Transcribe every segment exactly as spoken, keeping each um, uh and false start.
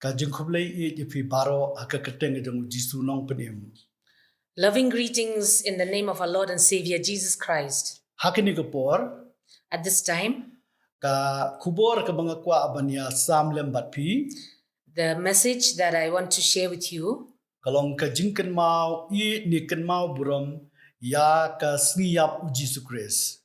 Ka jingkhublei ïa phi baroh ha ka kyrteng jong u Jisu Nongpynim. Loving greetings in the name of our Lord and Savior Jesus Christ. Ha kane ka por, At this time, ka khubor kaba nga kwah ban ïa sam lem bad phi, the message that I want to share with you ka long ka jingkynmaw ïa ne kynmaw burom ïa ka sngi ïap u Jisu Khrist.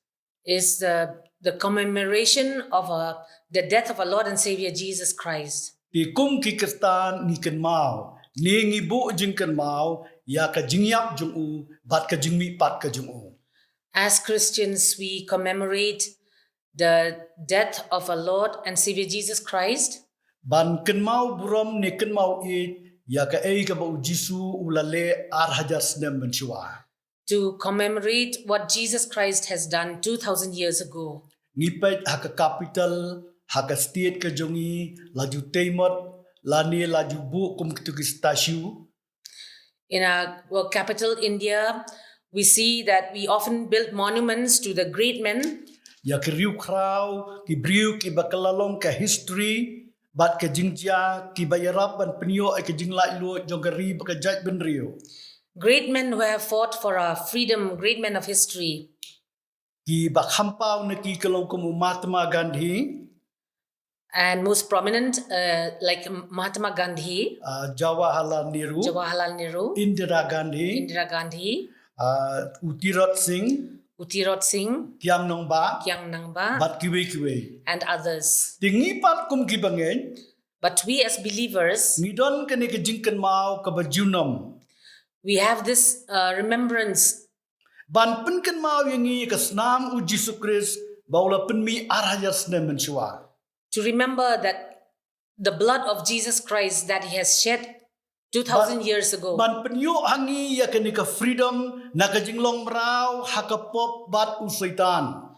is the, the commemoration of uh, the death of our Lord and Savior Jesus Christ. Te kum ki Khristan ngi kynmaw ne ngi buh jingkynmaw ïa ka jingïap jong u bad ka jingmihpat ka jong u. As Christians, we commemorate the death of our Lord and Savior Jesus Christ. Ban kynmaw burom ne kynmaw ïeit ïa kaei kaba u Jisu u la leh ar hajar snem mynshuwa. To commemorate what Jesus Christ has done two thousand years ago. Ngi peit ha ka capital, ha ka state ka jong ngi, la ju tei mot, lane la ju buh kum kitu ki statue. In our, our capital, India, we see that we often build monuments to the great men. Ïa ki riewkhraw, ki briew kiba ka la long ka history bad ka jingjia kiba ïarap ban pynïoh ïa ka jinglaitluid jong ka ri bad ka jaitbynriew. Great men who have fought for our freedom, great men of history. Kiba kham paw na ki ka long kum u Mahatma Gandhi. And most prominent, uh, like Mahatma Gandhi, uh, Jawaharlal Nehru, Jawaharlal Nehru, Indira Gandhi, Indira Gandhi, uh, U Tirot Singh, U Tirot Singh, Kiang Nangbah, Kiang Nangbah, bad kiwei kiwei, and others. Te ngi pat kum ki bangeit, but we as believers, ngi don kane ka jingkynmaw kaba junom. We have this uh, remembrance. Ban pynkynmaw ïa ngi ka snam u Jisu Khrist ba u la pynmih ar hajar snem mynshuwa. To remember that the blood of Jesus Christ that he has shed two thousand years ago. Ban pynïoh ha ngi ïa kane ka freedom na ka jinglong mraw ha ka pop bad u Soitan.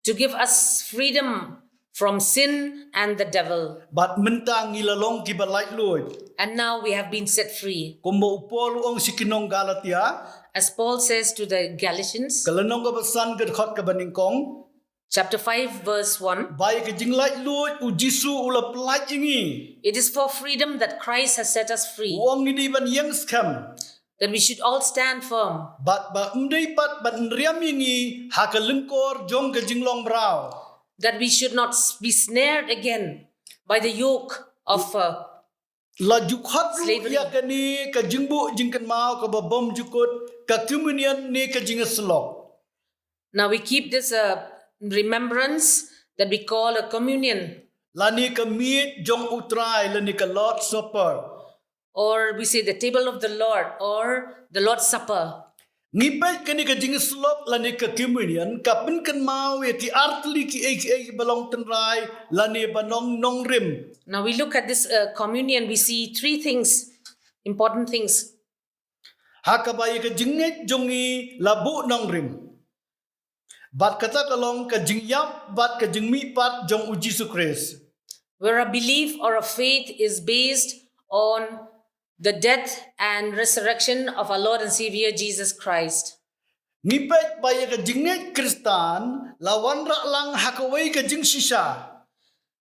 To give us freedom from sin and the devil. Bad mynta ngi la long kiba laitluid. And now we have been set free. Kumba u Paul u ong sha ki nong Galatia. As Paul says to the Galatians. Ka lynnong kaba san ka dkhot kaba nyngkong. Chapter five verse one. Ba ïa ka jinglaitluid u Jisu u la pyllait ïa ngi. It is for freedom that Christ has set us free. U ong ngi dei ban ïeng skhem. That we should all stand firm. Bad ba ym dei pat ban riam ïa ngi ha ka lyngkor jong ka jinglong mraw. That we should not be snared again by the yoke of uh, La ju khot ruh ïa kane ka jingbuh jingkynmaw kaba bymjukut, ka communion ne ka jingïasyllok. Now we keep this uh, remembrance that we call a communion. Lane ka miej jong U Trai lane ka Lord's Supper. Or we say the table of the Lord or the Lord's Supper. Ngi peit kane ka jingïasyllok lane ka communion ka pynkynmaw ïa ki artylli kiei kiei ba long tynrai lane ba long nongrim. Now we look at this uh, communion, we see three things, important things. Ha kaba ïa ka jingngeit jong ngi la buh nongrim. Bad kata ka long ka jingïap bad ka jingmihpat jong u Jisu Khrist. Where a belief or a faith is based on the death and resurrection of our Lord and Savior Jesus Christ. Ngi peit ba ïa ka jingngeit Khristan la wanrah lang ha kawei ka jingshisha.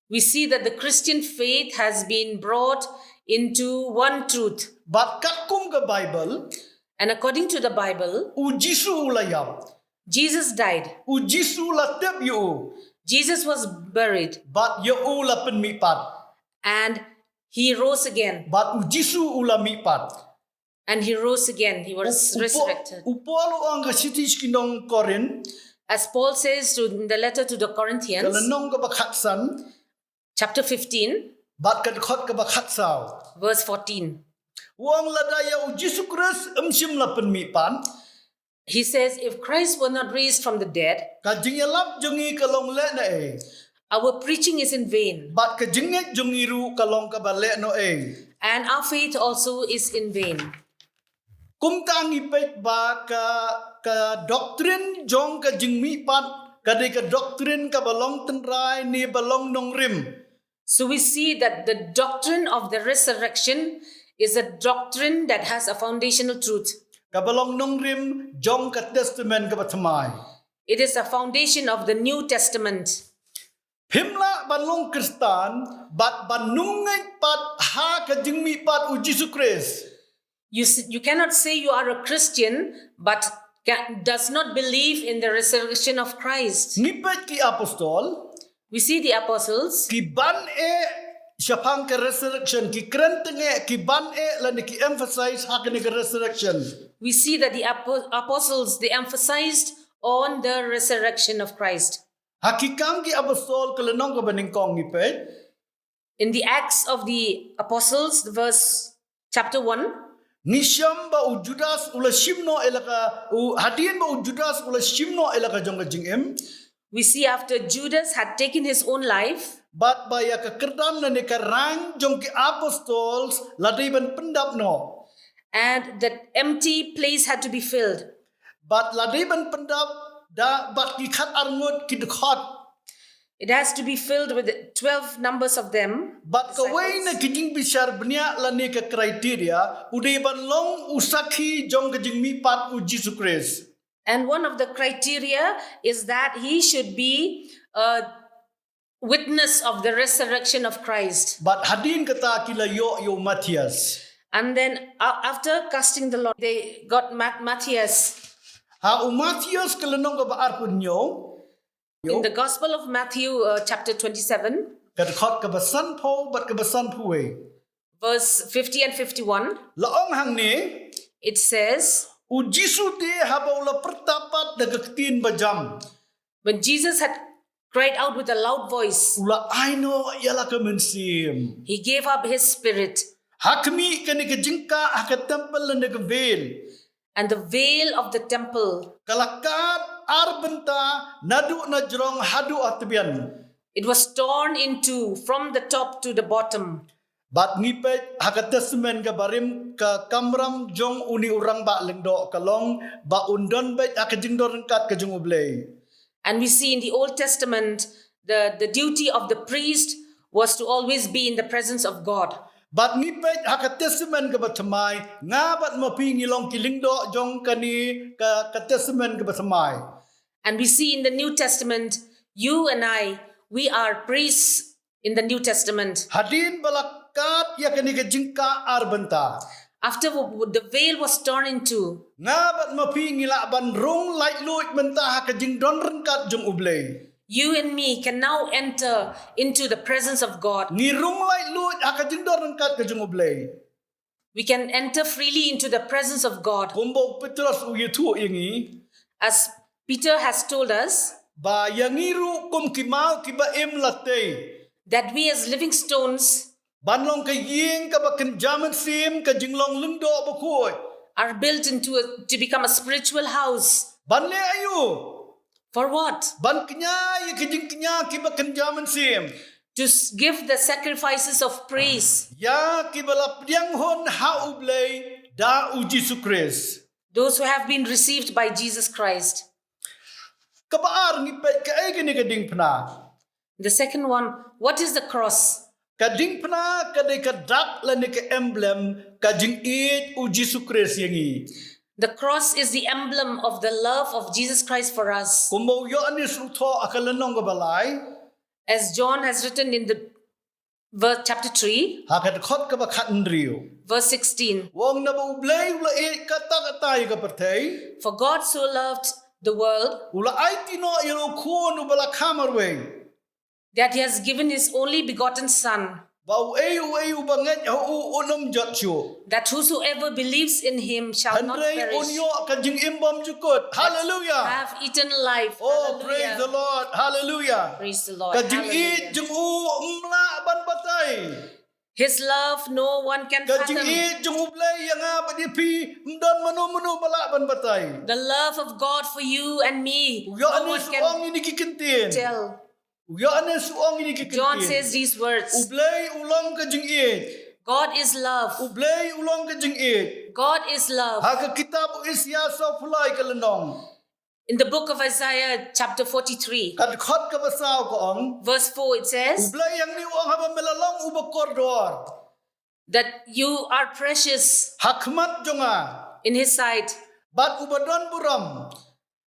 We see that the Christian faith has been brought into one truth. Bad katkum ka Baibl. And according to the Bible, u Jisu u la ïap. Jesus died. U Jisu la tep ïa u. Jesus was buried. Bad ïa u la pynmihpat. And he rose again. Bad u Jisu u la mihpat. And he rose again. He was resurrected. U Paul u ong ka shithi sha ki nong Korinth. As Paul says to, in the letter to the Corinthians. Ka lynnong kaba khatsan. Chapter fifteen. Bad ka dkhot kaba khatsaw. Verse fourteen. U ong lada ïa u Jisu Khrist ym shym la pynmihpat. He says, if Christ were not raised from the dead, ka jingïalap jong ngi ka long lehnohei. Our preaching is in vain. Bad ka jingngeit jong ngi ruh ka long kaba lehnohei. And our faith also is in vain. Kumta ngi peit ba ka, ka doctrine jong ka jingmihpat ka dei ka doctrine kaba long tynrai ne ba long nongrim. So we see that the doctrine of the resurrection is a doctrine that has a foundational truth. Kaba long nongrim jong ka Testament kaba thymmai. It is a foundation of the New Testament. Phim lah ban long Khristan bad ban nym ngeit pat ha ka jingmihpat u Jisu Khrist. You, s- you cannot say you are a Christian but ca- does not believe in the resurrection of Christ. Ngi peit ki apostol, We see the apostles. Ki ban eh shaphang ka resurrection, ki kren teng eh, ki ban eh lane ki emphasize ha kane ka resurrection. We see that the apo- apostles, they emphasized on the resurrection of Christ. Ha ki Kam ki Apostol ka lynnong kaba nyngkong ngi peit. In the Acts of the Apostles, the verse chapter one, Ngi shem ba u Judas u la shim noh ïa la ka, u hadien ba u Judas u la shim noh ïa la ka jong ka jingim. We see after Judas had taken his own life, Bad ba ïa ka kyrdan lane ka rang jong ki apostles la dei ban pyndap noh. And that empty place had to be filled. Bad la dei ban pyndap da bad ki khat arngut ki dkhot. It has to be filled with twelve numbers of them. Bad kawei na ki jingbishar bniah lane ka criteria u dei ban long u sakhi jong ka jingmihpat u Jisu Khrist. And one of the criteria is that he should be a witness of the resurrection of Christ. Bad hadien kata ki la ïoh ïa u Matthias. And then uh, after casting the lot, they got Ma- Matthias. Ha u Matthias ka lynnong kaba arphew hynñiew. In the Gospel of Matthew, uh, chapter twenty-seven, Ka dkhot kaba sanphew bad kaba sanphew wei. Verse fifty and fifty-one, La ong hangne, it says, u Jisu te haba u la pyrta pat da ka ktien bajam. When Jesus had cried out with a loud voice, U la ai noh ïa la ka mynsiem. He gave up his spirit. Ha khmih kane ka jingkah ha ka temple lane ka veil. And the veil of the temple, Ka la kad ar bynta naduh na jrong haduh ha tbian. It was torn in two from the top to the bottom. Bad ngi peit ha ka testament kaba rim ka kamram jong une u rangbah lyngdoh ka long ba un don beit ha ka jingdon ryngkat ka jong U Blei. And we see in the Old Testament, the, the duty of the priest was to always be in the presence of God. Bad ngi peit ha ka testament kaba thymmai, nga bad ma phi ngi long ki lyngdoh jong kane ka, ka testament kaba thymmai. And we see in the New Testament, you and I, we are priests in the New Testament. Hadien ba la kad ïa kane ka jingkah ar bynta. After w- the veil was torn in two, Nga bad ma phi ngi lah ban rung laitluid mynta ha ka jingdon ryngkat jong U Blei. You and me can now enter into the presence of God. Ngi rung laitluid ha ka jingdon ryngkat ka jong U Blei. We can enter freely into the presence of God. Kumba u Petros u ïathuh ïa ngi. As Peter has told us, Ba ïa ngi ruh kum ki maw kiba im la tei. That we as living stones Ban long ka ïing kaba kynja mynsiem, ka jinglong lyngdoh bakhuid. Are built into a, to become a spiritual house. Ban leh aïu? For what? Ban kñia ïa ki jingkñia kiba kynja mynsiem. To s- give the sacrifices of praise. Ïa kiba la pdiang hun ha U Blei da U Jisu Khrist. Those who have been received by Jesus Christ. Kaba ar ngi peit kaei kane ka diengphna. The second one, what is the cross? Ka diengphna ka dei ka dak lane ka emblem ka jingïeit U Jisu Khrist ïa ngi. The cross is the emblem of the love of Jesus Christ for us. Kumba u Ïoannis u thoh ha ka lynnong kaba lai. As John has written in the verse chapter three, Ha ka dkhot kaba khathynriew. Verse sixteen. U ong naba U Blei u la ïeit katta katta ïa ka pyrthei. For God so loved the world U la aiti noh ïa u khun uba la kha marwei. That he has given his only begotten Son. Ba uei uei uba ngeit ha u un ym jot shuh. That whosoever believes in him shall not Hynrei un perish. ïoh ka jingim bymjukut. Hallelujah. Have eternal life. Oh, praise the Lord. Hallelujah. Praise the Lord. Ka jingïeit Hallelujah. jong u ym lah ban batai. His love no one can Ka fathom. Jingïeit jong U Blei ïa nga bad ïa phi ym don mano mano ba lah ban batai. The love of God for you and me, U no one Ïoannis u can ong ïa kine ki kyntien. Tell. U Ïoannis u ong ïa kine ki kyntien. John says these words. U Blei u long ka jingïeit. God is love. U Blei u long ka jingïeit. God is love. Ha ka kitab u Isaïah sawphew lai ka lynnong. In the book of Isaiah, chapter forty-three, Ka dkhot kaba saw ka ong. Verse four, it U says Blei hangne u ong haba me la long uba kordor. That you are precious Ha khmat jong nga. In his sight. Bad uba don burom.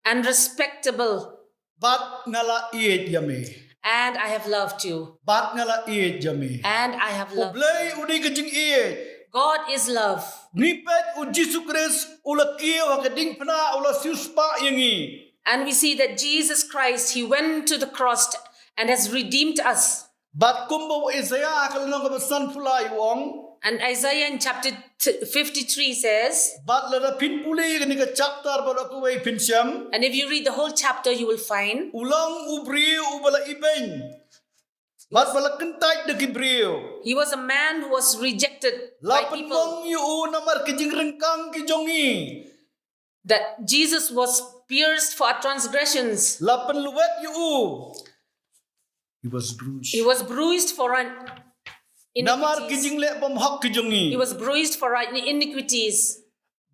And respectable. Bad nga la ïeit ïa me. And I have loved you. Bad nga la ïeit ïa me. And I have U loved. Blei u dei ka jingïeit. God is love. Ngi peit u Jisu Khrist u la kiew ha ka diengphna, u la siewspah ïa ngi. And we see that Jesus Christ, he went to the cross and has redeemed us. Bad kumba u Isaiah ha ka lynnong kaba sanphew lai u ong. And Isaiah in chapter t- fifty-three says, Bad lada phin pule ïa kane ka chapter bad kawei phin shem. And if you read the whole chapter, you will find U long u briew uba la ibeiñ. Bad ba la kyntait da ki briew. He was a man who was rejected La by people. Pynmong ïa u namar ki jingryngkang ki jong ngi. That Jesus was pierced for our transgressions. La pynlwet ïa u. He was bruised. He was bruised for our Namar ki iniquities. Jingleh bymhok ki jong ngi. He was bruised for our iniquities.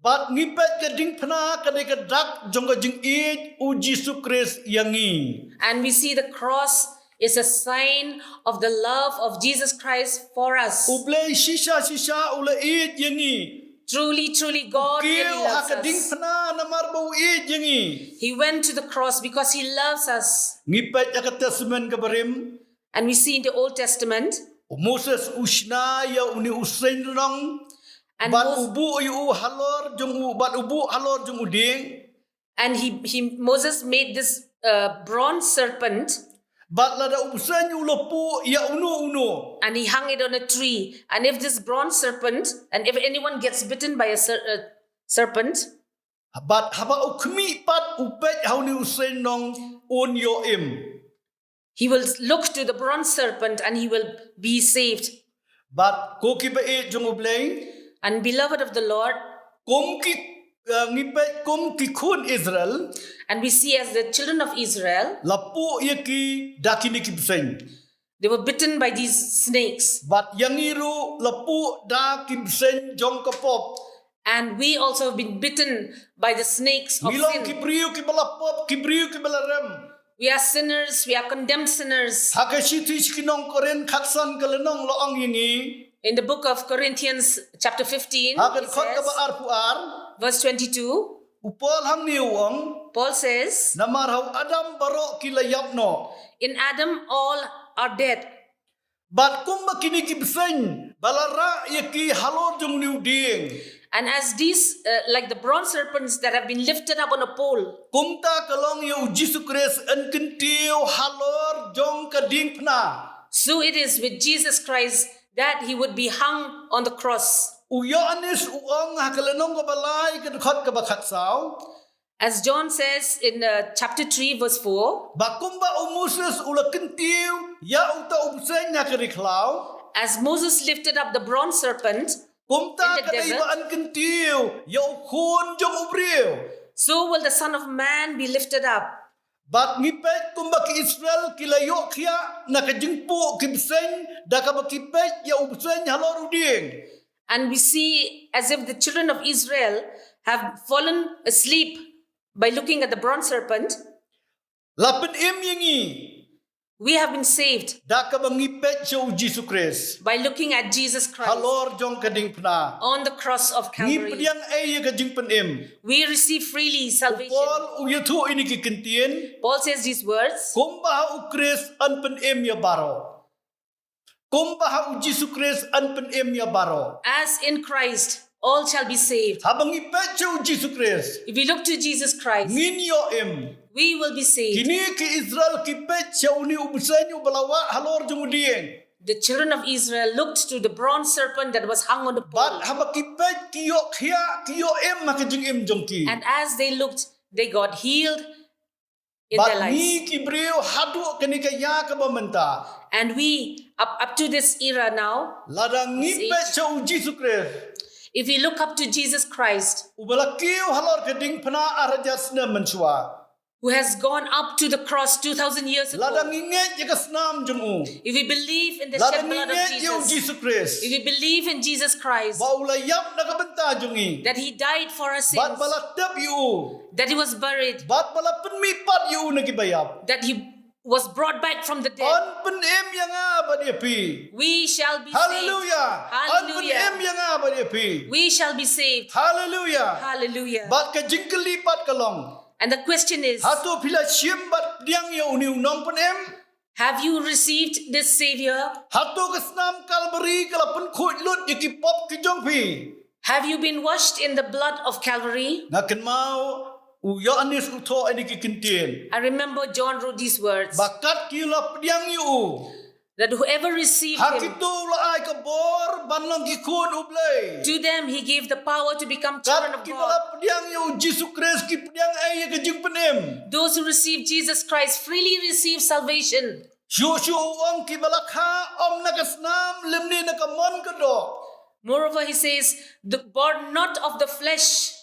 Bad ngi peit ka diengphna ka dei ka dak jong ka jingïeit u Jisu Khrist ïa ngi. And we see the cross is a sign of the love of Jesus Christ for us. U Blei shisha shisha u la ïeit ïa ngi. Truly, truly, God really Kiew ha loves ka us. Diengphna namar ba u ïeit ïa ngi. He went to the cross because he loves us. Ngi peit ha ka Testament kaba rim. And we see in the Old Testament, U Moses u shna ïa une u seiñ rnong. And Bad Mos- u buh ïa u halor jong u, bad u buh halor jong u dieng. and he, he Moses made this uh, bronze serpent, Bad lada u bseiñ u la puh ïa uno uno. and he hung it on a tree. And if this bronze serpent, and if anyone gets bitten by a, ser- a serpent, Bad haba u khmih pat u peit ha une u seiñ rnong un ïoh im. he will look to the bronze serpent and he will be saved. Bad ko kiba ïeit jong u Blei. And beloved of the Lord, Kum ki, uh, ngi peit kum ki khun Israel. And we see as the children of Israel, La puh ïa ki da kine ki bseiñ. They were bitten by these snakes. Bad ïa ngi ruh la puh da ki bseiñ jong ka pop. And we also have been bitten by the snakes of Ngi long sin. Ki briew kiba la pop, ki briew kiba la rem. We are sinners, we are condemned sinners. Ha ka shithi sha ki nong Korinth khatsan ka lynnong la ong ïa ngi. In the book of Corinthians, chapter fifteen, Ha ka it dkhot says, kaba arphew ar. Verse twenty-two, U Paul hangne u ong. Paul says, Namar ha u Adam baroh ki la ïap noh. In Adam all are dead. Bad kumba kine ki bseiñ ba la rah ïa ki halor jong une u dieng. And as these, uh, like the bronze serpents that have been lifted up on a pole, Kumta ka long ïa u Jisu Khrist yn kyntiew halor jong ka diengphna. So it is with Jesus Christ that he would be hung on the cross. U Ïoannis u ong ha ka lynnong kaba lai ka dkhot kaba khatsaw. As John says in uh, chapter three, verse four, Ba kumba u Moses u la kyntiew ïa uta u bseiñ ha ka ri khlaw. As Moses lifted up the bronze serpent, Kumta In the ka dei desert. Ba yn kyntiew ïa u khun jong u briew. So will the Son of Man be lifted up. Bad ngi peit kumba ki Israel ki la ïoh khiah na ka jingpuh ki bseiñ da kaba ki peit ïa u bseiñ halor u dieng. And we see as if the children of Israel have fallen asleep by looking at the bronze serpent. La pynim ïa ngi. We have been saved Da kaba ngi peit sha u Jisu Khrist. By looking at Jesus Christ Halor jong ka diengphna. On the cross of Calvary. Ngi pdiang ei ïa ka jingpynim. We receive freely salvation. Paul u ïathuh ïa kine ki kyntien. Paul says these words. Kumba ha u Khrist yn pynim ïa baroh. Kumba ha u Jisu Khrist yn pynim ïa baroh. As in Christ, all shall be saved. Haba ngi peit sha u Jisu Khrist. If we look to Jesus Christ, ngin ïoh im. We will be saved. Kine ki Israel ki peit sha une u bseiñ uba la wah halor jong u dieng. The children of Israel looked to the bronze serpent that was hung on the pole. Bad haba ki peit ki ïoh khiah, ki ïoh im ha ka jingim jong ki. And as they looked, they got healed in their lives. Bad ngi ki briew haduh kane ka ïa kaba mynta. And we, up, up to this era now, lada ngi peit sha u Jisu Khrist. If we look up to Jesus Christ, uba la kiew halor ka diengphna ar hajar snem mynshuwa. Who has gone up to the cross two thousand years ago. Lada ngi ngeit ïa ka snam jong u. If we believe in the shed blood of Jesus. Lada ngi ngeit ïa u Jisu Khrist. If we believe in Jesus Christ. Ba u la ïap na ka bynta jong ngi. That he died for our sins. Bad ba la tep ïa u. That he was buried. Bad ba la pynmih pat ïa u na ki ba ïap. That he was brought back from the dead. Yn pynim ïa nga bad ïa phi. We shall be saved. Hallelujah. Hallelujah. Yn pynim ïa nga bad ïa phi. We shall be saved. Hallelujah. Hallelujah. Bad ka jingkylli pat ka long. And the question is, hato phi la shim bad pdiang ïa une u nongpynim? Have you received this Savior? Hato ka snam Kalbari ka la pynkhuid lut ïa ki pop ki jong phi? Have you been washed in the blood of Calvary? Nga kynmaw u Ïoannis u thoh ïa kine ki kyntien. I remember John wrote these words. Ba kat ki la pdiang ïa u. That whoever received him, ha kito u la ai ka bor ban long ki khun u Blei. To them he gave the power to become children of God. Kat kiba la pdiang ïa u Jisu Khrist ki pdiang ei ïa ka jingpynim. Those who receive Jesus Christ freely receive salvation. Shuh shuh u ong kiba la kha ym na ka snam lymne na ka mon ka doh. Moreover, he says, the born not of the flesh.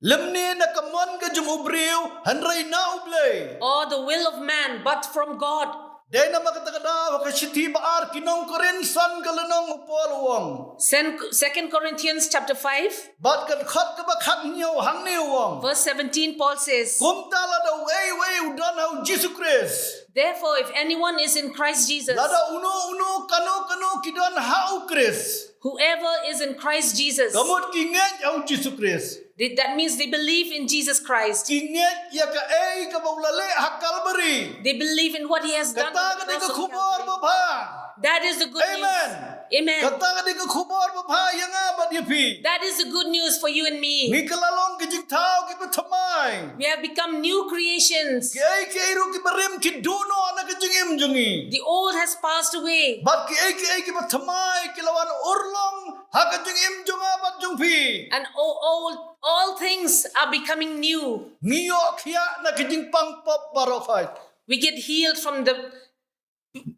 Lymne na ka mon ka jong u briew, hynrei na u Blei. Or the will of man, but from God. Dei namar kata ka daw ha ka shithi ba ar ki nong Korinth san ka lynnong u Paul u ong. Sen-, Second Corinthians chapter five. Bad ka dkhot kaba khathynñiew hangne u ong. Verse seventeen, Paul says, kumta lada uei uei u don ha u Jisu Khrist. Therefore, if anyone is in Christ Jesus, lada uno uno kano kano ki don ha u Khrist. Whoever is in Christ Jesus. Ka mut ki ngeit ha u Jisu Khrist. Th-, that means they believe in Jesus Christ. Ki ngeit ïa kaei kaba u la leh ha Kalbari. They believe in what he has done on the cross of Calvary. Kata ka dei ka khubor babha. That is the good news. Amen. Amen. Kata ka dei ka khubor babha ïa nga bad ïa phi. That is the good news for you and me. Ngi kylla long ki jingthaw kiba thymmai. We have become new creations. Kiei kiei ruh kiba rim ki duh noh na ka jingim jong ngi. The old has passed away. Bad kiei kiei kiba thymmai ki la wan urlong ha ka jingim jong nga bad jong phi. And all, all, all things are becoming new. Ngi ïoh khiah na ka jingpang pop baroh khoit. We get healed from the, uh,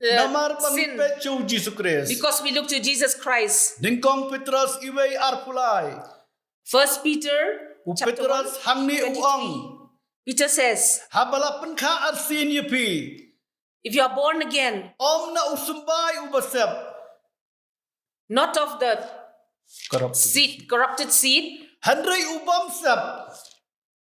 sin. Namar ba ngi peit sha u Jisu Khrist. Because we look to Jesus Christ. Nyngkong Petros iwei arphew lai. First Peter chapter one, twenty-three. U Petros hangne u ong. Peter says, haba la pynkha arsien ïa phi. If you are born again. Ym na u symbai uba sep. Not of the corrupted seed, corrupted seed. Hynrei u bym sep.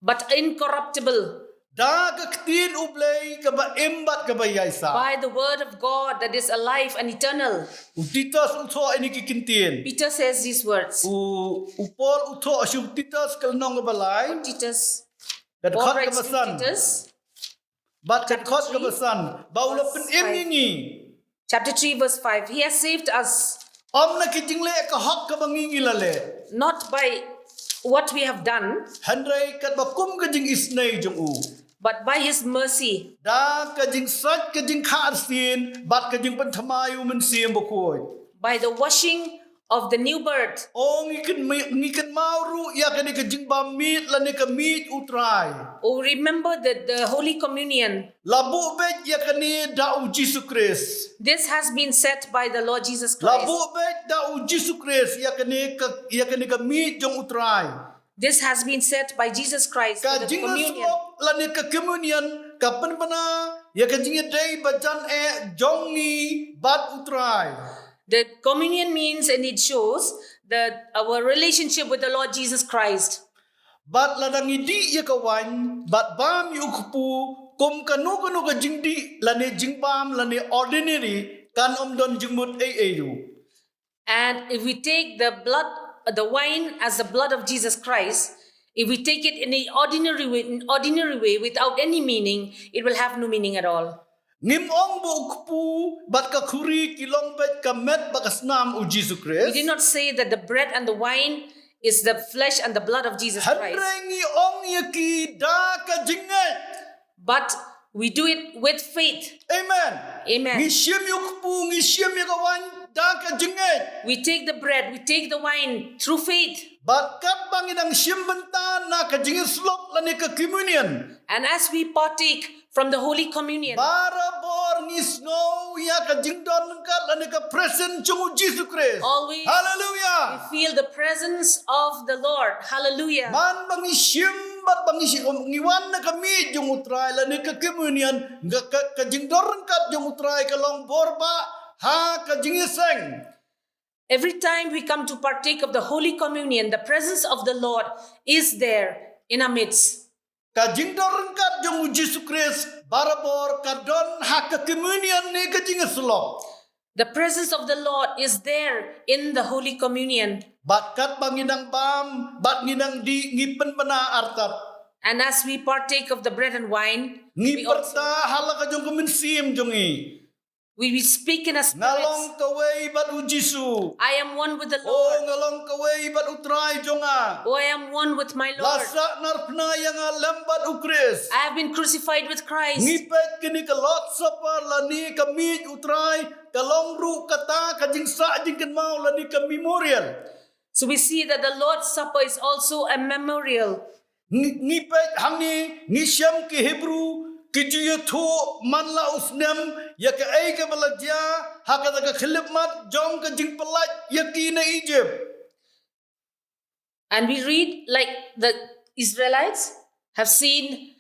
But incorruptible. Da ka ktien u Blei kaba im bad kaba ïaisah. By the word of God that is alive and eternal. U Titus u thoh ïa kine ki kyntien. Peter says these words. U, u Paul u thoh sha u Titus ka lynnong kaba lai. Titus. Ka dkhot kaba san. Paul writes to Titus. Bad ka dkhot kaba san, ba u la pynim ïa ngi. Chapter three, verse five. He has saved us. Ym na ki jingleh ka hok kaba ngi ngi la leh. Not by what we have done. Hynrei katba kum ka jingisynei jong u. But by his mercy. Da ka jingsait ka jingkha arsien, bad ka jingpynthymmai u Mynsiem Bakhuid. By the washing of the new birth. O ngi kyn-, ngi kynmaw ruh ïa kane ka jingbam miet lane ka miet u Trai. O remember that the Holy Communion. La buh beit ïa kane da u Jisu Khrist. This has been said by the Lord Jesus Christ. La buh beit da u Jisu Khrist ïa kane ka, ïa kane ka miet jong u Trai. This has been said by Jesus Christ for the communion. Ka jingïasyllok lane ka communion ka pynbna ïa ka jingïadei bajan eh jong ngi bad u Trai. The communion means, and it shows, that our relationship with the Lord Jesus Christ. Bad lada ngi dih ïa ka waiñ bad bam ïa u kpu kum kano kano ka jingdih lane jingbam lane ordinary, kan ym don jingmut ei ei ruh. And if we take the blood, the wine as the blood of Jesus Christ, if we take it in the ordinary way, in ordinary way, without any meaning, it will have no meaning at all. Ngim ong ba u kpu bad ka khuri ki long beit ka met bad ka snam u Jisu Khrist. We did not say that the bread and the wine is the flesh and the blood of Jesus Christ. Hynrei ngi ong ïa ki da ka jingngeit. But we do it with faith. Amen. Amen. Ngi shim ïa u kpu, ngi shim ïa ka waiñ da ka jingngeit. We take the bread, we take the wine through faith. Bad katba ngi dang shim bynta na ka jingïasyllok lane ka communion. And as we partake from the Holy Communion, barabor ngi sngew ïa ka jingdon ryngkat lane ka presence jong u Jisu Khrist. Always, hallelujah, we feel the presence of the Lord. Hallelujah. Man ba ngi shim bad ba ngi shim, ngi wan na ka miej jong u Trai lane ka communion, ka, ka, ka jingdon ryngkat jong u Trai ka long bor bha ha ka jingïaseng. Every time we come to partake of the Holy Communion, the presence of the Lord is there in our midst. Ka jingdon ryngkat jong u Jisu Khrist barabor ka don ha ka communion ne ka jingïasyllok. The presence of the Lord is there in the Holy Communion. Bad katba ngi nang bam bad ngi nang dih, ngi pynbna artat. And as we partake of the bread and wine, ngi pyrta ha la ka jong ka mynsiem jong ngi. We, we speak in a spirit. Nga long kawei bad u Jisu. I am one with the Lord. Oh, nga long kawei bad u Trai jong nga. Oh, I am one with my Lord. La sah narphna ïa nga lem bad u Khrist. I have been crucified with Christ. Ngi peit kane ka Lord's Supper lane ka miej u Trai, ka long ruh kata ka jingsah jingkynmaw lane ka memorial. So we see that the Lord's Supper is also a memorial. Ngi, ngi peit hangne, ngi shem ki Hebru ki ju ïathuh man la u snem ïa kaei kaba la jia ha kata ka khyllipmat jong ka jingpyllait ïa ki na Egypt. And we read, like, the Israelites have seen,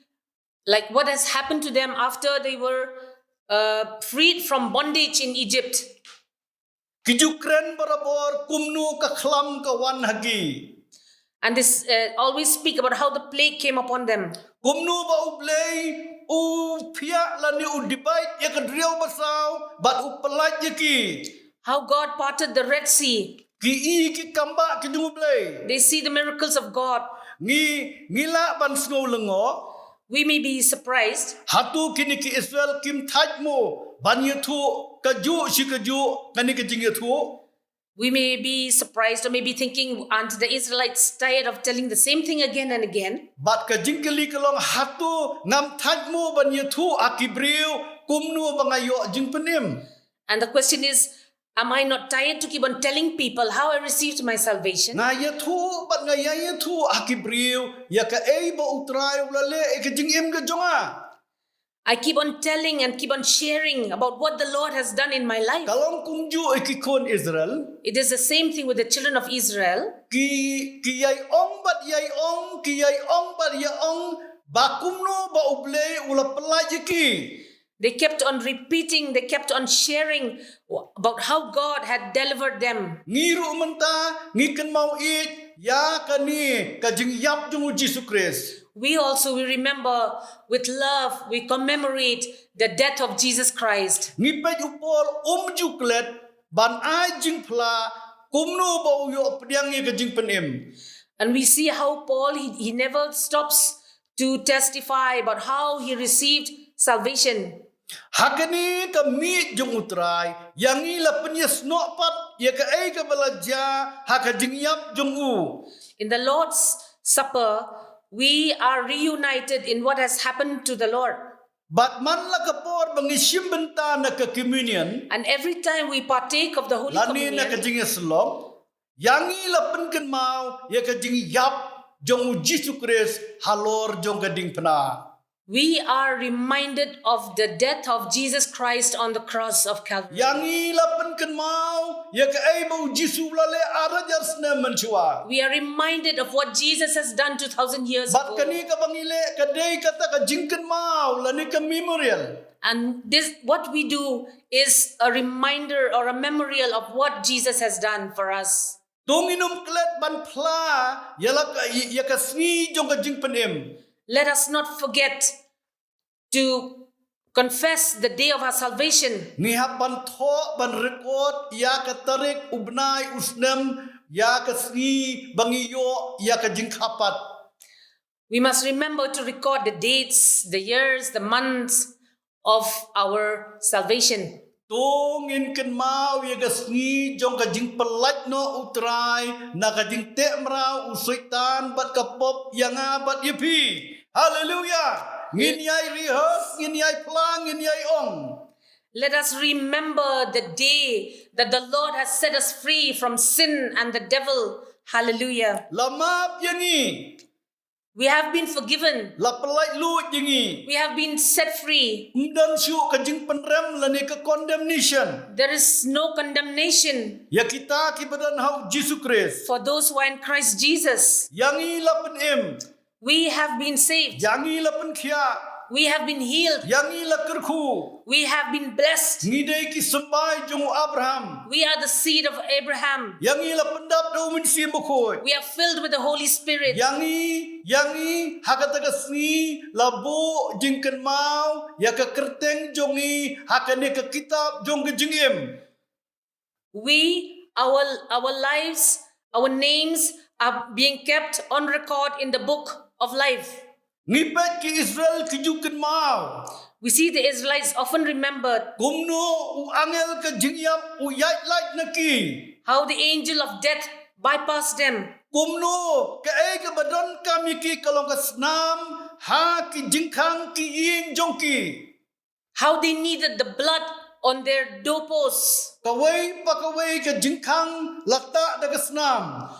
like, what has happened to them after they were uh, freed from bondage in Egypt. Ki ju kren barabor kumno ka khlam ka wan ha ki. And this uh, always speak about how the plague came upon them. Kumno ba U Blei u phiah lane u divide ïa ka duriaw basaw bad u pyllait ïa ki. How God parted the Red Sea. Ki i ki kambah ki jong U Blei. They see the miracles of God. Ngi, ngi lah ban sngew lyngngoh. We may be surprised. Hato kine ki Israel kim thait mo ban ïathuh kajuh shi kajuh kane ka jingïathuh? We may be surprised or maybe thinking, aren't the Israelites tired of telling the same thing again and again? Bad ka jingkylli ka long, hato ngam thait mo ban ïathuh ha ki briew kumno ba nga ïoh jingpynim? And the question is, am I not tired to keep on telling people how I received my salvation? Nga ïathuh bad nga ïa ïathuh ha ki briew ïa kaei ba U Trai u la leh ïa ka jingim ka jong nga. I keep on telling and keep on sharing about what the Lord has done in my life. Ka long kumjuh ïa ki khun Israel. It is the same thing with the children of Israel. Ki, ki ïai ong bad ïai ong, ki ïai ong bad ïai ong, ba kumno ba U Blei u la pyllait ïa ki. They kept on repeating, they kept on sharing about how God had delivered them. Ngi ruh mynta ngi kynmaw ïeit ïa kane ka jingïap jong u Jisu Khrist. We also, we remember with love, we commemorate the death of Jesus Christ. Ngi peit u Paul um ju klet ban ai jingphla kumno ba u ïoh pdiang ïa ka jingpynim. And we see how Paul, he, he never stops to testify about how he received salvation. Ha kane ka miej jong U Trai, ïa ngi la pynïasnoh pat ïa kaei kaba la jia ha ka jingïap jong u. In the Lord's Supper, we are reunited in what has happened to the Lord. Bad man la ka por ba ngi shim bynta na ka communion. And every time we partake of the Holy Communion, lane na ka jingïasyllok, ïa ngi la pynkynmaw ïa ka jingïap jong u Jisu Khrist halor jong ka diengphna. We are reminded of the death of Jesus Christ on the cross of Calvary. Ïa ngi la pynkynmaw ïa kaei ba u Jisu u la leh ar hajar snem mynshuwa. We are reminded of what Jesus has done two thousand years ago. Bad kane kaba ngi leh ka dei kata ka jingkynmaw lane ka memorial. And this, what we do is a reminder or a memorial of what Jesus has done for us. To ngin ym klet ban phla ïa la ka, ïa ka sngi jong ka jingpynim. Let us not forget to confess the day of our salvation. Ngi hap ban thoh, ban record ïa ka tarik, u bnai, u snem, ïa ka sngi ba ngi ïoh ïa ka jingkha pat. We must remember to record the dates, the years, the months of our salvation. To ngin kynmaw ïa ka sngi jong ka jingpyllait noh u Trai na ka jingteh mraw u Soitan bad ka pop ïa nga bad ïa phi. Haleluia. Ngin ïai rehearse, ngin ïai phla, ngin ïai ong. Let us remember the day that the Lord has set us free from sin and the devil. Hallelujah. La map ïa ngi. We have been forgiven. La pyllait luid ïa ngi. We have been set free. Ym don shuh ka jingpynrem lane ka condemnation. There is no condemnation. Ïa kita kiba don ha u Jisu Khrist. For those who are in Christ Jesus. Ïa ngi la pynim. We have been saved. Ïa ngi la pynkhiah. We have been healed. Ïa ngi la kyrkhu. We have been blessed. Ngi dei ki symbai jong u Abraham. We are the seed of Abraham. Ïa ngi la pyndap da u Mynsiem Bakhuid. We are filled with the Holy Spirit. Ïa ngi, ïa ngi, ha kata ka sngi, la buh jingkynmaw ïa ka kyrteng jong ngi ha kane ka kitab jong ka jingim. We, our, our lives, our names are being kept on record in the book of life. Ngi peit ki Israel ki ju kynmaw. We see the Israelites often remembered. Kumno u angel ka jingïap u ïaid lait na ki. How the angel of death bypassed them. Kumno kaei kaba donkam ïa ki ka long ka snam ha ki jingkhang ki ïing jong ki. How they needed the blood on their doorposts. Kawei pa kawei ka jingkhang la tah da ka snam.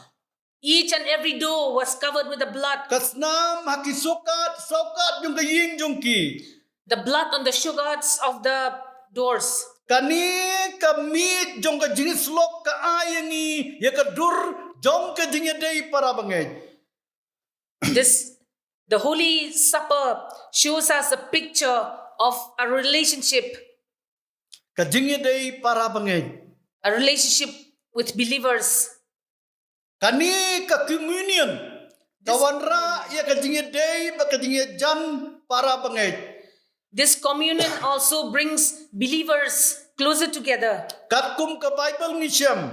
Each and every door was covered with the blood. Ka snam ha ki sawkad sawkad jong ka ïing jong ki. The blood on the sawkads of the doors. Kane ka miej jong ka jingïasyllok ka ai ïa ngi ïa ka dur jong ka jingïadei para bangeit. This, the Holy Supper shows us a picture of a relationship. Ka jingïadei para bangeit. A relationship with believers. Kane ka communion ka wanrah ïa ka jingïadei bad ka jingïajan para bangeit. This communion also brings believers closer together. Katkum ka Bible ngi shem.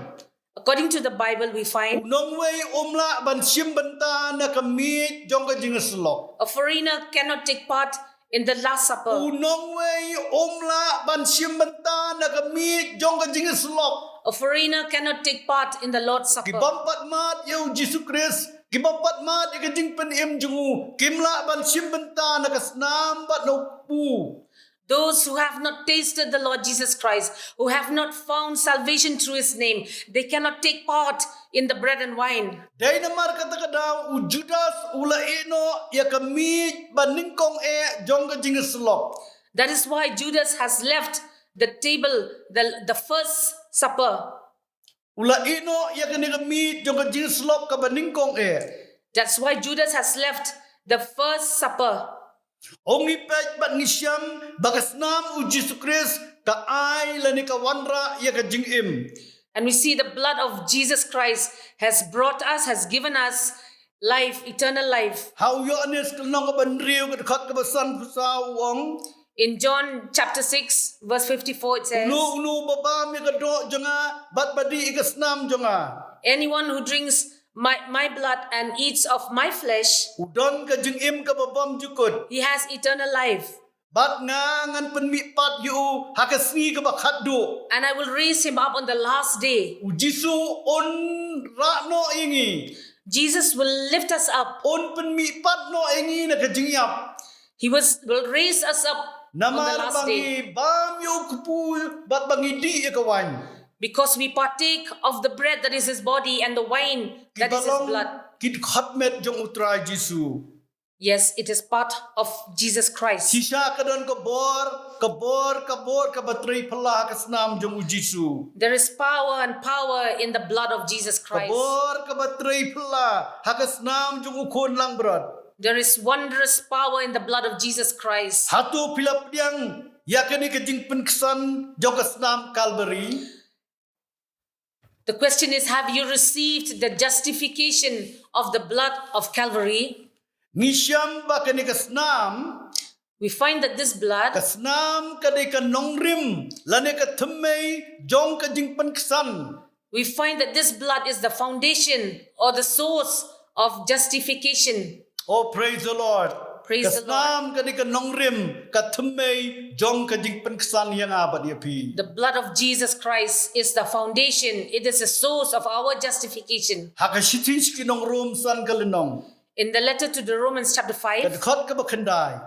According to the Bible, we find u nongwei um lah ban shim bynta na ka miej jong ka jingïasyllok. A foreigner cannot take part in the Last Supper. U nongwei um lah ban shim bynta na ka miej jong ka jingïasyllok. A foreigner cannot take part in the Lord's Supper. Ki bym pat mad ïa u Jisu Khrist, ki bym pat mad ïa ka jingpynim jong u, kim lah ban shim bynta na ka snam bad na u kpu. Those who have not tasted the Lord Jesus Christ, who have not found salvation through his name, they cannot take part in the bread and wine. Dei namar kata ka daw u Judas u la ïeh noh ïa ka miej ba nyngkong eh jong ka jingïasyllok. That is why Judas has left the table, the, the first supper. U la ïeh noh ïa kane ka miej jong ka jingïasyllok kaba nyngkong eh. That's why Judas has left the first supper. Ong ngi peit bad ngi shem ba ka snam u Jisu Khrist ka ai lane ka wanrah ïa ka jingim. And we see the blood of Jesus Christ has brought us, has given us life, eternal life. Ha u Ïoannis ka lynnong kaba hynriew ka dkhot kaba sanphew saw u ong. In John chapter six, verse fifty-four, it says, uno uno ba bam ïa ka doh jong nga bad ba dih ïa ka snam jong nga. Anyone who drinks my, my blood and eats of my flesh, u don ka jingim kaba bymjukut. He has eternal life. Bad nga ngan pynmih pat ïa u ha ka sngi kaba khatduh. And I will raise him up on the last day. U Jisu un rah noh ïa ngi. Jesus will lift us up. Un pynmih pat noh ïa ngi na ka jingïap. He was, will raise us up on the last day. Namar ba ngi bam ïa u kpu bad ba ngi dih ïa ka waiñ. Because we partake of the bread that is his body and the wine that is his blood. Ki ba long ki dkhot met jong u Trai Jisu. Yes, it is part of Jesus Christ. Shisha ka don ka bor, ka bor, ka bor kaba trei phylla ha ka snam jong u Jisu. There is power and power in the blood of Jesus Christ. Ka bor kaba trei phylla ha ka snam jong u Khun langbrot. There is wondrous power in the blood of Jesus Christ. Hato phi la pdiang ïa kane ka jingpynksan jong ka snam Calvary? The question is, have you received the justification of the blood of Calvary? Ngi shem ba kane ka snam, we find that this blood, ka snam ka dei ka nongrim lane ka thymmei jong ka jingpynksan. We find that this blood is the foundation or the source of justification. Oh, praise the Lord. Praise the Lord. Ka snam ka dei ka nongrim, ka thymmei jong ka jingpynksan ïa nga bad ïa phi. The blood of Jesus Christ is the foundation. It is the source of our justification. Ha ka shithi sha ki nong Rom san ka lynnong. In the letter to the Romans chapter five, ka dkhot kaba khyndai.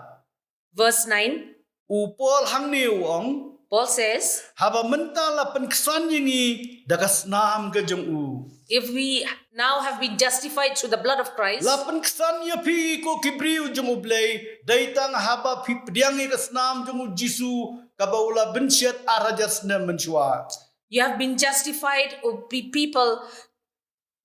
Verse nine. U Paul hangne u ong. Paul says, haba mynta la pynksan ïa ngi da ka snam ka jong u. If we now have been justified through the blood of Christ. La pynksan ïa phi ko ki briew jong U Blei, dei tang haba phi pdiang ïa ka snam jong u Jisu, kaba u la bynshet ar hajar snem mynshuwa. You have been justified, O pe-, people,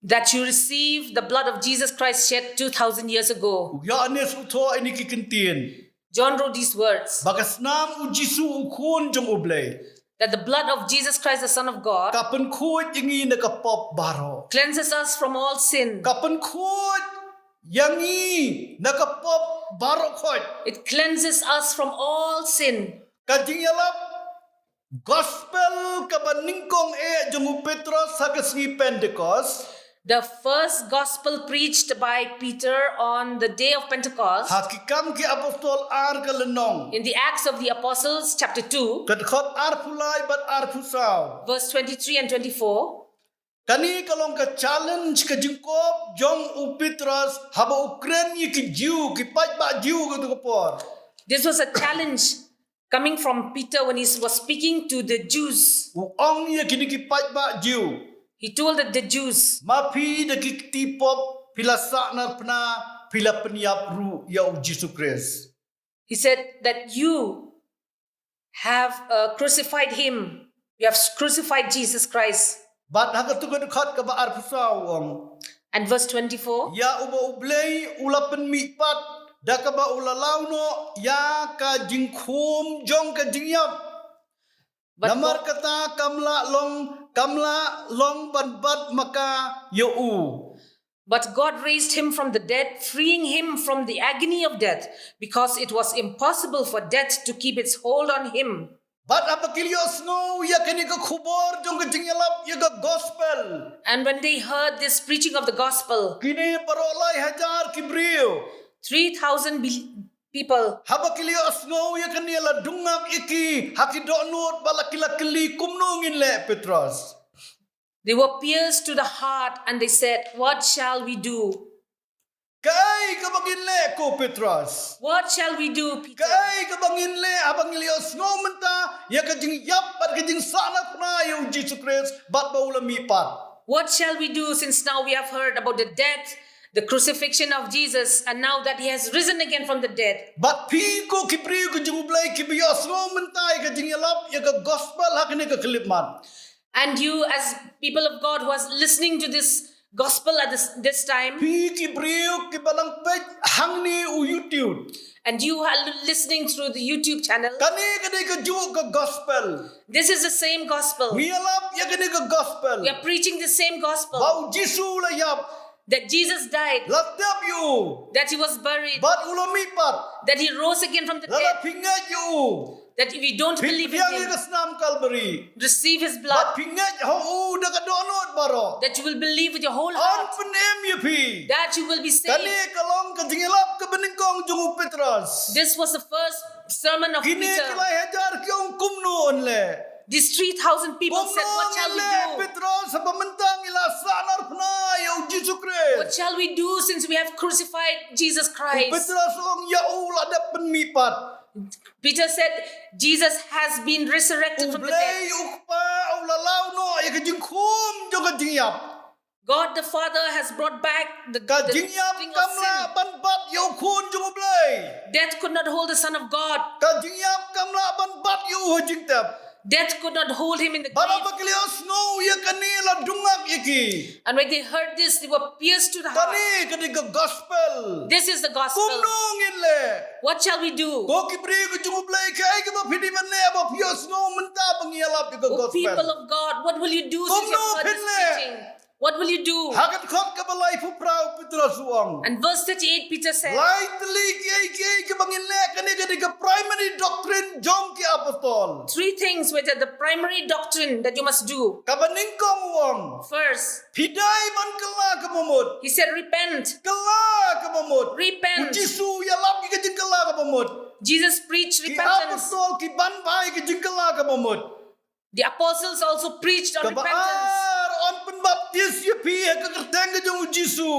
that you receive the blood of Jesus Christ shed two thousand years ago. U Ïoannis u thoh ïa kine ki kyntien. John wrote these words. Ba ka snam u Jisu u Khun jong U Blei. That the blood of Jesus Christ, the Son of God, ka pynkhuid ïa ngi na ka pop baroh. Cleanses us from all sin. Ka pynkhuid ïa ngi na ka pop baroh khoit. It cleanses us from all sin. Ka jingïalap gospel kaba nyngkong eh jong u Petros ha ka sngi Pentecost. The first gospel preached by Peter on the day of Pentecost, ha ki Kam ki Apostol ar ka lynnong, in the Acts of the Apostles, chapter two, ka dkhot arphew lai bad arphew saw, verse twenty-three and twenty-four. Kane ka long ka challenge, ka jingkup jong u Petros haba u kren ïa ki Jiw, ki paidbah Jiw ka tu ka por. This was a challenge coming from Peter when he was speaking to the Jews. U ong ïa kine ki paidbah Jiw. He told that the Jews, ma phi da ki kti pop phi la sahnarphna, phi la pynïap ruh ïa u Jisu Khrist. He said that you have uh, crucified him. You have crucified Jesus Christ. Bad ha ka tu ka dkhot kaba arphew saw u ong. And verse twenty-four. Ïa uba U Blei u la pynmihpat da kaba u la law noh ïa ka jingkhum jong ka jingïap. But namar kata kam lah long, kam lah long ban bat ma ka ïa u. But God raised him from the dead, freeing him from the agony of death, because it was impossible for death to keep its hold on him. Bad haba ki la ïohsngew ïa kane ka khubor jong ka jingïalap ïa ka gospel. And when they heard this preaching of the gospel, kine baroh lai hajar ki briew, three thousand be- people, haba ki la ïohsngew ïa kane la dungak ïa ki ha ki dohnud bad la ki la kylli, kumno ngin leh Petros? They were pierced to the heart and they said, "What shall we do?" Kaei kaba ngin leh ko Petros? What shall we do, Peter? Kaei kaba ngin leh haba ngi la ïohsngew mynta ïa ka jingïap bad ka jingsahnarphna ïa u Jisu Khrist bad ba u la mihpat? What shall we do since now we have heard about the death, the crucifixion of Jesus, and now that he has risen again from the dead? Bad phi ko ki briew ki jong U Blei kiba ïohsngew mynta ïa ka jingïalap ïa ka gospel ha kane ka khyllipmat. And you, as people of God who are listening to this gospel at this, this time, phi ki briew kiba nang peit hangne u YouTube, and you are li- listening through the YouTube channel, kane ka dei kajuh ka gospel. This is the same gospel. Ngi ïalap ïa kane ka gospel. We are preaching the same gospel. Ba u Jisu u la ïap. That Jesus died. La tep ïa u. That he was buried. Bad u la mihpat. That he rose again from the dead. Lada phi ngeit ïa u, that if you don't believe in him, phi pdiang ïa ka snam Kalbari, receive his blood, bad phi ngeit ha u da ka dohnud baroh, that you will believe with your whole heart, yn pynim ïa phi, that you will be saved. Kane ka long ka jingïalap kaba nyngkong jong u Petros. This was the first sermon of Peter. Kine ki lai hajar ki ong, kumno yn leh? These three thousand people said, "What shall we do?" Kumno ngin leh Petros, haba mynta ngi la sahnarphna ïa u Jisu Khrist? What shall we do since we have crucified Jesus Christ? U Petros u ong, ïa u la dep pynmihpat. Peter said, "Jesus has been resurrected from the dead." U Blei u Kpa u la law noh ïa ka jingkhum jong ka jingïap. God the Father has brought back the, ka jingïap kam lah ban bat ïa u Khun jong U Blei. Death could not hold the Son of God. Ka jingïap kam lah ban bat ïa u ha jingtep. Death could not hold him in the grave. Bad haba ki la ïohsngew ïa kane la dungak ïa ki. And when they heard this, they were pierced to the heart. Kane ka dei ka gospel. This is the gospel. Kumno ngin leh? What shall we do? Ko ki briew ki jong U Blei, kaei kaba phi dei ban leh haba phi ïohsngew mynta ba ngi ïalap ïa ka gospel? O people of God, what will you do since you have heard this preaching? Kumno phin leh? What will you do? Ha ka dkhot kaba laiphew phra u Petros u ong. And verse thirty-eight, Peter said, lai tylli kiei kiei kiba ngin leh, kane ka dei ka primary doctrine jong ki apostol. Three things which are the primary doctrine that you must do. Kaba nyngkong u ong. First, phi dei ban kylla kaba mut. He said, "Repent." Kylla kaba mut. Repent. U Jisu u ïalap ïa ka jingkylla kaba mut. Jesus preached repentance. Ki apostol ki ban bha ïa ka jingkylla kaba mut. The apostles also preached on repentance. Kaba ar, yn pynbaptis ïa phi ha ka kyrteng ka jong u Jisu.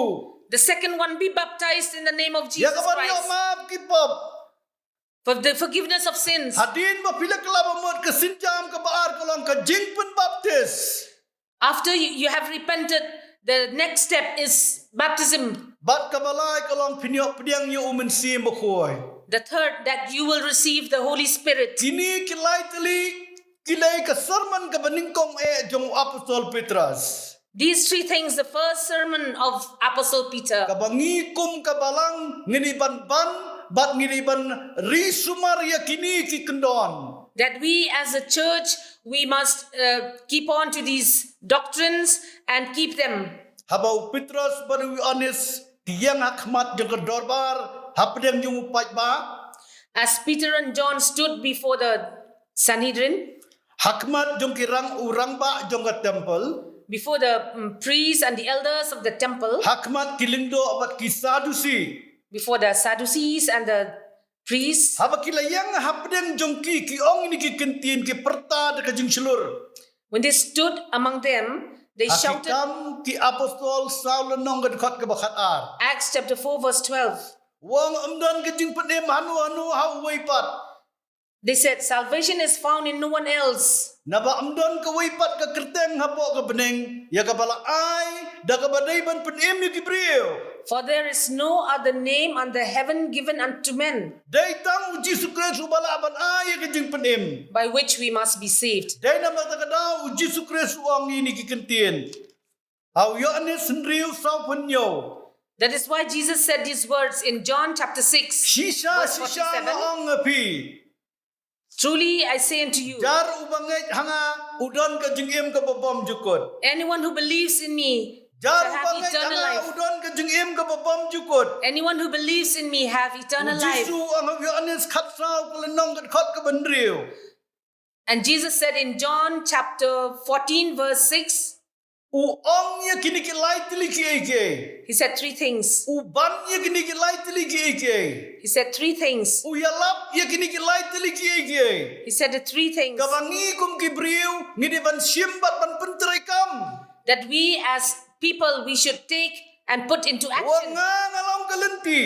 The second one, be baptized in the name of Jesus Christ. Ïa kaban ïoh map ki pop. For the forgiveness of sins. Hadien ba phi la kylla ba mut, ka sienjam kaba ar ka long ka jingpynbaptis. After you, you have repented, the next step is baptism. Bad kaba lai ka long phin ïoh pdiang ïa u Mynsiem Bakhuid. The third, that you will receive the Holy Spirit. Kine ki lai tylli ki dei ka sermon kaba nyngkong eh jong u apostol Petros. These three things, the first sermon of Apostle Peter. Kaba ngi kum ka balang ngi dei ban ban bad ngi dei ban ri sumar ïa kine ki kyndon. That we as a church, we must uh, keep on to these doctrines and keep them. Haba u Petros bad u Ïoannis ki ïeng ha khmat jong ka dorbar, hapdeng jong u paidbah. As Peter and John stood before the Sanhedrin, ha khmat jong ki rang, u rangbah jong ka temple. before the mm, priests and the elders of the temple, ha khmat ki lyngdoh bad ki Sadusi, before the Sadducees and the priests, haba ki la ïeng hapdeng jong ki, ki ong ïa kine ki kyntien, ki pyrta da ka jingshlur. When they stood among them, they shouted. Ha Ki Kam ki Apostol saw lynnong ka dkhot kaba khatar. Acts chapter four, verse twelve. U ong, ym don ka jingpynim hano hano ha uwei pat. They said, "Salvation is found in no one else." Naba ym don kawei pat ka kyrteng hapoh ka bneng ïa kaba la ai da kaba dei ban pynim ïa ki briew. "For there is no other name under heaven given unto men." Dei tang U Jisu Khrist uba lah ban ai ïa ka jingpynim, "by which we must be saved." Dei namar kata ka daw U Jisu Khrist u ong ïa kine ki kyntien ha u Ïoannis hynriew, saw phew hynñiew. That is why Jesus said these words in John chapter six, shisha, verse shisha, forty-seven. Nga ong ïa phi, "Truly I say unto you, jar uba ngeit ha nga u don ka jingim kaba bymjukut." Anyone who believes in me shall have eternal life. Jar uba ngeit ha nga u don ka jingim kaba bymjukut. Anyone who believes in me have eternal life. U Jisu u ong ha u Ïoannis khatsaw, ka lynnong ka dkhot kaba hynriew. And Jesus said in John chapter fourteen, verse six, u ong ïa kine ki lai tylli kiei kiei. He said three things. U ban ïa kine ki lai tylli kiei kiei. He said three things. U ïalap ïa kine ki lai tylli kiei kiei. He said the three things. Kaba ngi kum ki briew ngi dei ban shim bad ban pyntreikam. That we as people, we should take and put into action. U ong, nga, nga long ka lynti.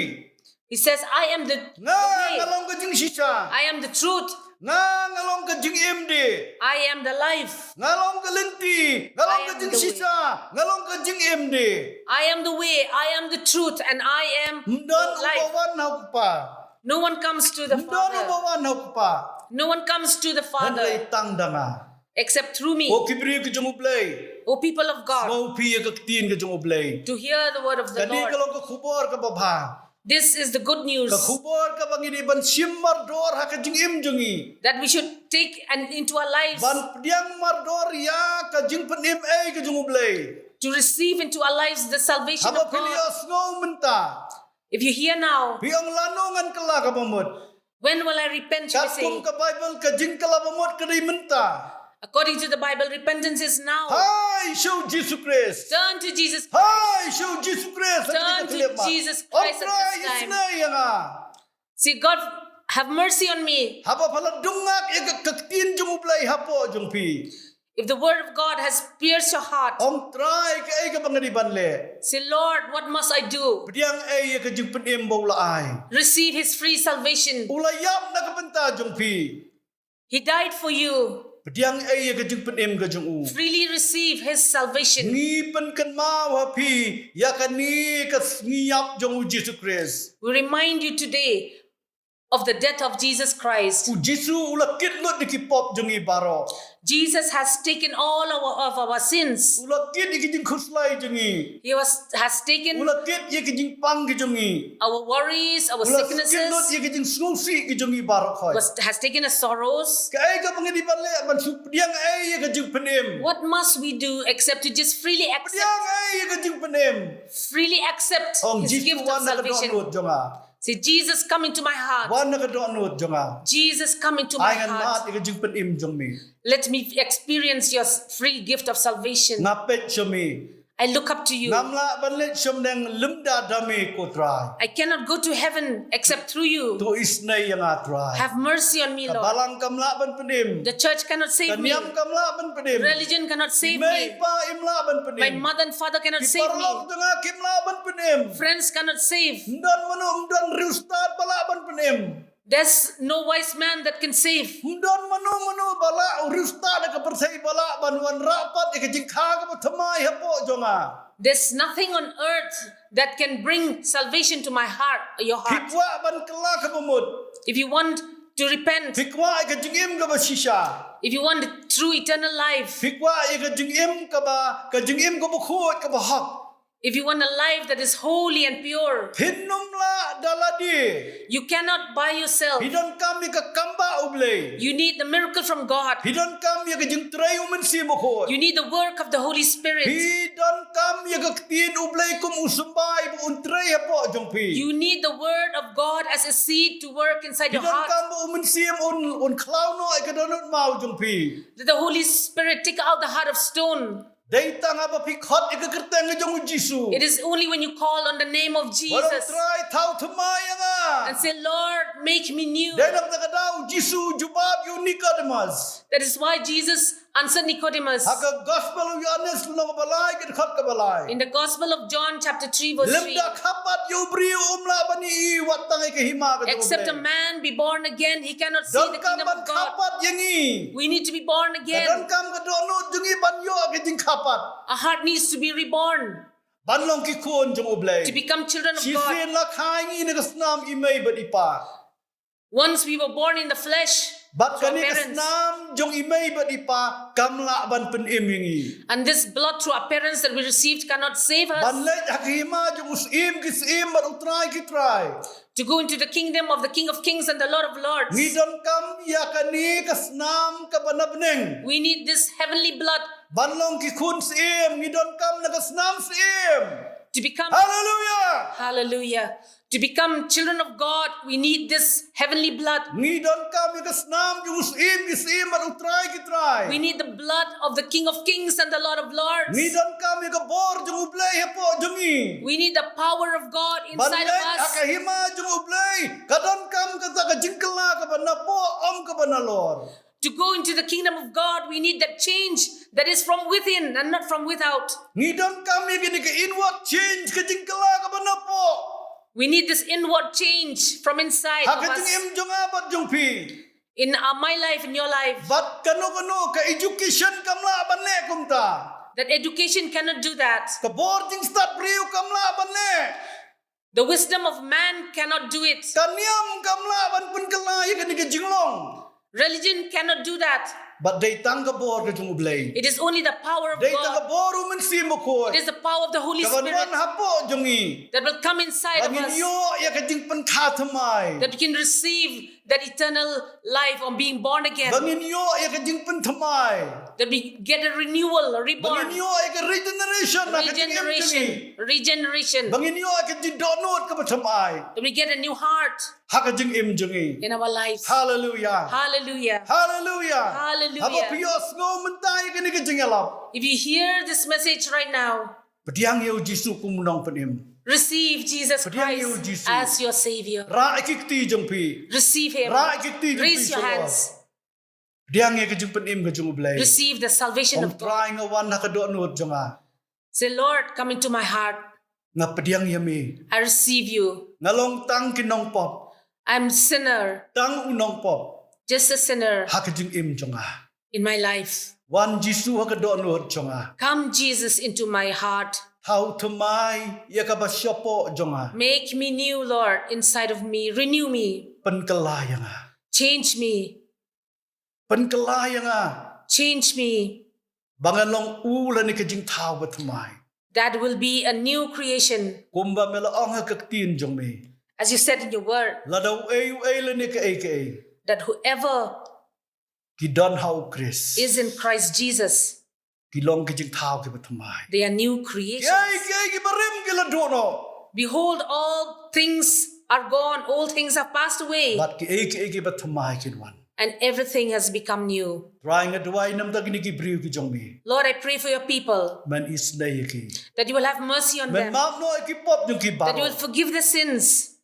He says, "I am the, the way. Nga, nga long ka jingshisha. I am the truth. Nga, nga long ka jingim de. I am the life. Nga long ka lynti, nga long ka jingshisha, nga long ka jingim de. I am the way, I am the truth, and I am the life." Ym don uba wan ha u Kpa. No one comes to the Father. Ym don uba wan ha u Kpa. No one comes to the Father. Hynrei tang da nga. Except through me. Ko ki briew ki jong U Blei. O people of God. Sngewbha ïa ka ktien ka jong U Blei. To hear the word of the Lord. Kane ka long ka khubor kaba bha. This is the good news. Ka khubor kaba ngi dei ban shim mardor ha ka jingim jong ngi. That we should take and into our lives. Ban pdiang mardor ïa ka jingpynim ei ka jong U Blei. To receive into our lives the salvation of God. Haba phi la ïohsngew mynta. If you hear now. Phi ong lano ngan kylla ka bamut. When will I repent, you say? Katkum ka Bible ka jingkylla bamut ka dei mynta. According to the Bible, repentance is now. Hai sha U Jisu Khrist. Turn to Jesus Christ. Hai sha U Jisu Khrist. Turn to Jesus Christ at this time. Ong Trai, isynei ïa nga. Say, "God, have mercy on me." Haba pha la dung ngak ïa ka, ka ktien jong U Blei hapoh jong phi. If the word of God has pierced your heart, ong Trai, kaei kaba nga dei ban leh? Say, "Lord, what must I do?" Pdiang ei ïa ka jingpynim ba u la ai. Receive his free salvation. U la ïap na ka bynta jong phi. He died for you. Pdiang ei ïa ka jingpynim ka jong u. Freely receive his salvation. Ngi pynkynmaw ha phi ïa kane ka sngi ïap jong U Jisu Khrist. We remind you today of the death of Jesus Christ. U Jisu u la kit lut ïa ki pop jong ngi baroh. Jesus has taken all our, of our sins. U la kit ïa ki jingkhuslai jong ngi. He was, has taken. U la kit ïa ki jingpang ki jong ngi. Our worries, our sicknesses. U la kit lut ïa ki jingsngewsih ki jong ngi baroh khoit. Was, has taken our sorrows. Kaei kaba ngi dei ban leh ban shu pdiang ei ïa ka jingpynim? What must we do except to just freely accept? Pdiang ei ïa ka jingpynim. Freely accept his gift of salvation. Ong Jisu, wan na ka dohnud jong nga. Say, "Jesus, come into my heart." Wan na ka dohnud jong nga. Jesus, come into my heart. Ai ngan mad ïa ka jingpynim jong me. Let me experience your s-, free gift of salvation. Nga peit sha me. I look up to you. Ngam lah ban leit sha me lymda da me, ko Trai. I cannot go to heaven except through you. To isynei ïa nga, Trai. Have mercy on me, Lord. Ka balang kam lah ban pynim. The church cannot save me. Ka niam kam lah ban pynim. Religion cannot save me. I mei i pa im lah ban pynim. My mother and father cannot save me. Ki paralok jong nga kim lah ban pynim. Friends cannot save. Ym don mano, ym don riewstad ba lah ban pynim. There's no wise man that can save. Ym don mano mano ba lah, u riewstad ha ka pyrthei ba lah ban wanrah pat ïa ka jingkha kaba thymmai hapoh jong nga. There's nothing on earth that can bring salvation to my heart, your heart. Phi kwah ban kylla ka bamut? If you want to repent, phi kwah ïa ka jingim kaba shisha? If you want the true eternal life, phi kwah ïa ka jingim kaba, ka jingim kaba khuid kaba hok? If you want a life that is holy and pure, phin ym lah da lade. You cannot by yourself. Phi donkam ïa ka kam ba U Blei. You need the miracle from God. Phi donkam ïa ka jingtrei U Mynsiem Bakhuid. You need the work of the Holy Spirit. Phi donkam ïa ka ktien U Blei kum u symbai ba un trei hapoh jong phi. You need the word of God as a seed to work inside your heart. Phi donkam ba U Mynsiem un, un khlaw noh ïa ka dohnud maw jong phi. That the Holy Spirit take out the heart of stone. Dei tang haba phi khot ïa ka kyrteng ka jong u Jisu. It is only when you call on the name of Jesus. Ba u Trai thaw thymmai ïa nga. And say, "Lord, make me new." Dei na kata ka daw u Jisu u jubab ïa u Nicodemus. That is why Jesus answered Nicodemus. Ha ka gospel u Ïohannes lynnong kaba lai ka dkhot kaba lai. In the Gospel of John chapter three verse three. Lymda kha pat ïa u briew um lah ban ïohi wat tang ïa ka hima ka jong u Blei. Except a man be born again, he cannot see the kingdom of God. Donkam ban kha pat ïa ngi. We need to be born again. Ka donkam ka dohnud jong ngi ban ïoh ka jingkha pat. Our heart needs to be reborn. Ban long ki khun jong u Blei. To become children of God. Shisien la kha ïa ngi na ka snam i mei bad i pa. Once we were born in the flesh, through our parents. Bad kane ka snam jong i mei bad i pa kam lah ban pynim ïa ngi. And this blood through our parents that we received cannot save us. Ban leit ha ka hima jong u Syiem ki syiem bad u Trai ki trai. To go into the kingdom of the King of Kings and the Lord of Lords. Ngi donkam ïa kane ka snam kaba na bneng. We need this heavenly blood. Ban long ki khun syiem, ngi donkam na ka snam syiem. To become Hallelujah. Hallelujah. To become children of God, we need this heavenly blood. Ngi donkam ïa ka snam jong u Syiem ki syiem bad u Trai ki trai. We need the blood of the King of Kings and the Lord of Lords. Ngi donkam ïa ka bor jong u Blei hapoh jong ngi. We need the power of God inside of us. Ban leit ha ka hima jong u Blei, ka donkam kata ka jingkylla kaba napoh, ym kaba nalor. To go into the kingdom of God, we need that change that is from within and not from without. Ngi donkam ïa kane ka inward change, ka jingkylla kaba napoh. We need this inward change from inside of us. Ha ka jingim jong nga bad jong phi. In, uh, my life, in your life. Bad kano kano ka education kam lah ban leh kumta. That education cannot do that. Ka bor jingstad briew kam lah ban leh. The wisdom of man cannot do it. Ka niam kam lah ban pynkylla ïa kane ka jinglong. Religion cannot do that. Bad dei tang ka bor ka jong u Blei. It is only the power of God. Dei tang ka bor u Mynsiem Bakhuid. It is the power of the Holy Spirit. Ka ban wan hapoh jong ngi. That will come inside of us. Ba ngin ïoh ïa ka jingpynkha thymmai. That we can receive that eternal life of being born again. Ba ngin ïoh ïa ka jingpynthymmai. That we get a renewal, a reborn. Ba ngin ïoh ïa ka regeneration, ha ka jingim jong ngi. Regeneration, regeneration. Ba ngin ïoh ïa ka jingdohnud kaba thymmai. That we get a new heart. Ha ka jingim jong ngi. In our lives. Hallelujah. Hallelujah. Hallelujah. Hallelujah. Haba phi ïohsngew mynta ïa kane ka jingïalap. If you hear this message right now, Pdiang ïa u Jisu kum u nongpynim. Receive Jesus Christ as your Savior. Pdiang ïa u Jisu. Rah ïa ki kti jong phi. Receive him. Rah ïa ki kti jong phi. Raise your hands. Pdiang ïa ka jingpynim ka jong u Blei. Receive the salvation of God. Ong Trai, nga wan ha ka dohnud jong nga. Say, "Lord, come into my heart." Nga pdiang ïa me. I receive you. Nga long tang ki nongpop. I'm sinner. Tang u nongpop. Just a sinner. Ha ka jingim jong nga. In my life. Wan Jisu ha ka dohnud jong nga. Come, Jesus, into my heart. Thaw thymmai ïa kaba shapoh jong nga. Make me new, Lord, inside of me. Renew me. Pynkylla ïa nga. Change me. Pynkylla ïa nga. Change me. Ba ngan long u lane ka jingthaw bathymmai. That will be a new creation. Kumba me la ong ha ka ktien jong me. As you said in your word. Lada uei uei lane kaei kaei. That whoever Ki don ha u Khrist. Is in Christ Jesus. Ki long ki jingthaw kiba thymmai. They are new creations. Kiei kiei kiba rim ki la duh noh. Behold, all things are gone, all things have passed away. Bad kiei kiei kiba thymmai kin wan. And everything has become new. Trai, nga duwai namar kine ki briew ki jong me. Lord, I pray for your people. Men isynei ïa ki. That you will have mercy on them. Men map noh ïa ki pop jong ki baroh. That you will forgive the sins.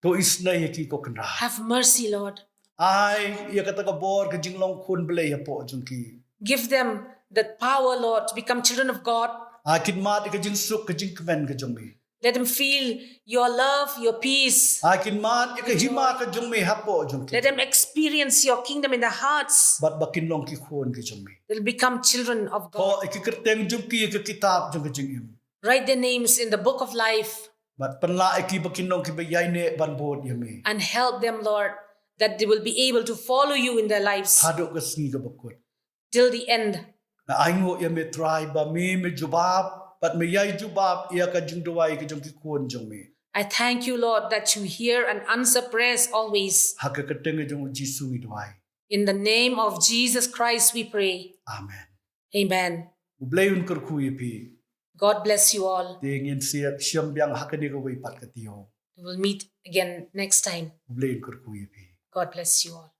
To isynei ïa ki, ko Kynrad. Have mercy, Lord. Ai ïa kata ka bor ka jinglong khun Blei hapoh jong ki. Give them that power, Lord, to become children of God. Ai kin mad ïa ka jingsuk ka jingkmen ka jong me. Let them feel your love, your peace. Ai kin mad ïa ka hima ka jong me hapoh jong ki. Let them experience your kingdom in their hearts. Bad ba kin long ki khun ki jong me. They'll become children of God. Thoh ïa ki kyrteng jong ki ïa ka kitab jong ka jingim. Write their names in the book of life. Bad pynlah ïa ki ba kin long kiba ïaineh ban bud ïa me. And help them, Lord, that they will be able to follow you in their lives. Haduh ka sngi kaba kut. Till the end. Nga ainguh ïa me Trai ba me, me jubab bad me ïai jubab ïa ka jingduwai ka jong ki khun jong me. I thank you, Lord, that you hear and answer prayers always. Ha ka kyrteng jong u Jisu ngi duwai. In the name of Jesus Christ we pray. Amen. Amen. U Blei un kyrkhu ïa phi. God bless you all. Te ngin sa ïashem biang ha kane kawei pat ka taïew. We will meet again next time. U Blei un kyrkhu ïa phi. God bless you all.